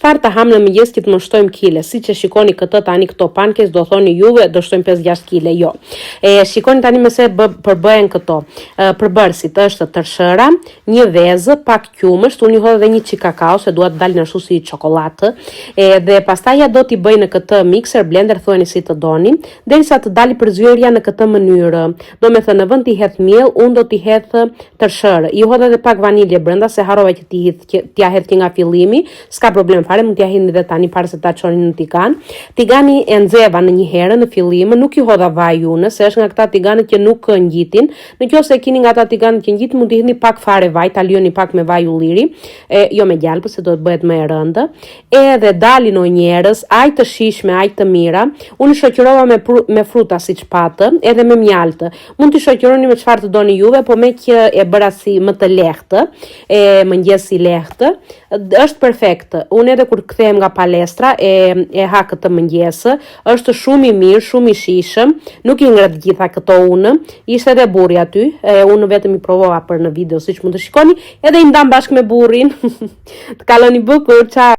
Çfarë të ham në mëngjes që të mos shtojmë kile? Siç e shikoni këtë tani këto pancakes do thoni juve do shtojmë 5-6 kile, jo. E shikoni tani me se bë, përbëhen këto. E, përbërësit është tërshëra, një vezë, pak qumësht, unë i hodh edhe një çik kakao se dua të dalin ashtu si çokollatë. E, dhe pastaj ja do t'i bëj në këtë mixer blender thuani si të doni, derisa të dali përzierja në këtë mënyrë. Do me thënë në vend t'i hedh miell, unë do t'i hedh tërshërë. I hodh edhe pak vanilje brenda se harrova që t'i hidh që t'ja hedh që nga fillimi. S'ka problem fare, mund t'ja hidhni edhe tani para se ta çoni në tigan. Tigani e nxeva në një herë në fillim, nuk i hodha vaj unë, se është nga këta tiganët që nuk ngjitin. Në qoftë se keni nga ata tiganët që ngjitin, mund t'i hidhni pak fare vaj, ta lyeni pak me vaj ulliri, e jo me gjalpë se do të bëhet më e rëndë. Edhe dalin o njerëz, aq të shijshme, aq të mira. Unë i shoqërova me pru, me fruta siç patë, edhe me mjaltë. Mund t'i shoqëroni me çfarë të doni juve, po me që e bëra si më të lehtë, e mëngjes i lehtë, është perfekt. Unë edhe kur kthehem nga palestra e e ha këtë mëngjes, është shumë i mirë, shumë i shijshëm. Nuk i ngra të gjitha këto unë. Ishte edhe burri aty, e unë vetëm i provova për në video siç mund të shikoni, edhe i ndam bashkë me burrin. të kaloni bukur, ciao.